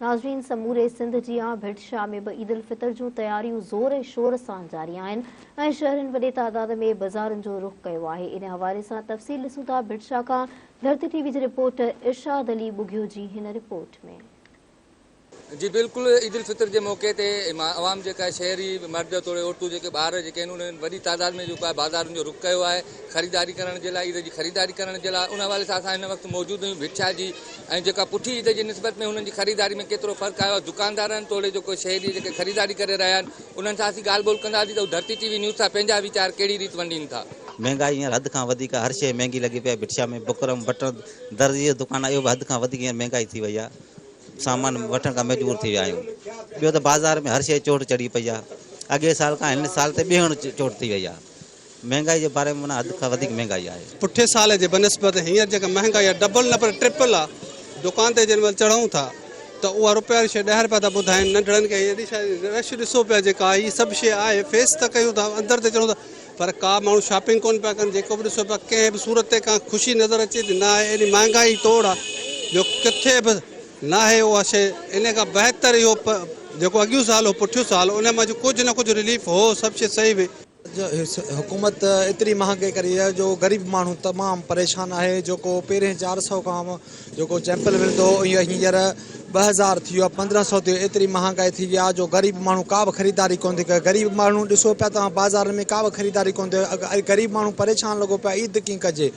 ناظرين سموري سنڌ جيان ڀٽ شاهه ۾ به عيد الفطر جون تياريون زور ۽ شور سان جاري آهن ۽ شهرين وڏي تعداد ۾ بازارن جو رخ ڪيو آهي ان حوالي سان تفصيل ڏسون ٿا ڀٽ شاهه کان ڌرتي ٽي وي جي رپورٽر ارشاد علي ٻگهيو جي هن رپورٽ ۾. جي بلڪل عيد الفطر جي موقعي تي عوام جيڪا شهري مرد توڙي عورتون جيڪي ٻار جيڪي آهن انهن وڏي تعداد ۾ جيڪو آهي بازارن جو رخ ڪيو آهي خريداري ڪرڻ جي لاء عيد جي خريداري ڪرڻ جي لاء ان حوالي سان اسان هن وقت موجود آهيون ڀٽ شاهه جي ۽ جيڪا پٺي عيد جي نسبت ۾ هنن جي خريداري ۾ ڪيترو فرق آيو آهي دڪاندارن توڙي جيڪو شهري جيڪي خريداري ڪري رهيا آهن انهن سان اسين ڳالهه ٻولهه ڪنداسين ته هو ڌرتي ٽي وي نيوز سان پنهنجا ويچار ڪهڙي ريت ونڊين ٿا. مهنگائي هينئر حد کان وڌيڪ آهي هر شيء مهنگي لڳي پئي آهي ڀٽ شاهه ۾ بڪرم بٽڻ درزي جو دڪان آهي اهو به حد کان وڌيڪ هينئر مهنگائي ٿي وئي آهي سامان وٺڻ کان مجبور ٿي ويا آهيون ٻيو ته بازار ۾ هر شيء چوٽ چڙهي پئي آهي اڳئين سال کان هن سال ته ٻيڻ چوٽ ٿي وئي آهي. مهنگائي جي باري ۾ معنيٰ حد کان وڌيڪ مهنگائي آهي. پٺئين سال جي بنسبت هينئر جيڪا مهنگائي آهي ڊبل نه پر ٽرپل آهي. دڪان تي جنهن مهل چڙهون ٿا ته اها روپيه واري شيء ڏهه روپيا ٿا ٻڌائين ننڍڙن کي هيڏي شيء رش ڏسو پيا جيڪا هي سڀ شيء آهي فيس ته ڪيون ٿا اندر تي چڙهون ٿا پر ڪا ماڻهو شاپنگ ڪونه پيا ڪن جيڪو به ڏسو پيا ڪنهن به صورت تي ڪا خوشي نظر اچي ٿي نه آهي ايڏي مهنگائي توڙ آهي جو ڪٿي به ناهي اها شيء ان کان بهتر اهو جيڪو اڳيون سال هو پٺيون سال ان مان ڪجهه نه ڪجهه رليف هو سڀ شيء صحيح هئي. حڪومت ايتري مهانگي ڪري آهي جو غريب ماڻهو تمام پريشان آهي جيڪو پهرين 400 کان جيڪو چيمپل ملندو هو اهو هينئر 2000 ٿي ويو آهي 1500 ٿي ويو ايتري مهانگائي ٿي وئي آهي جو غريب ماڻهو ڪا به خريداري ڪونه ٿي ڪري غريب ماڻهو ڏسو پيا توهان بازارن ۾ ڪا به خريداري ڪونه ٿي غريب ماڻهو پريشان لڳو پيو آهي عيد ڪيئن ڪجي.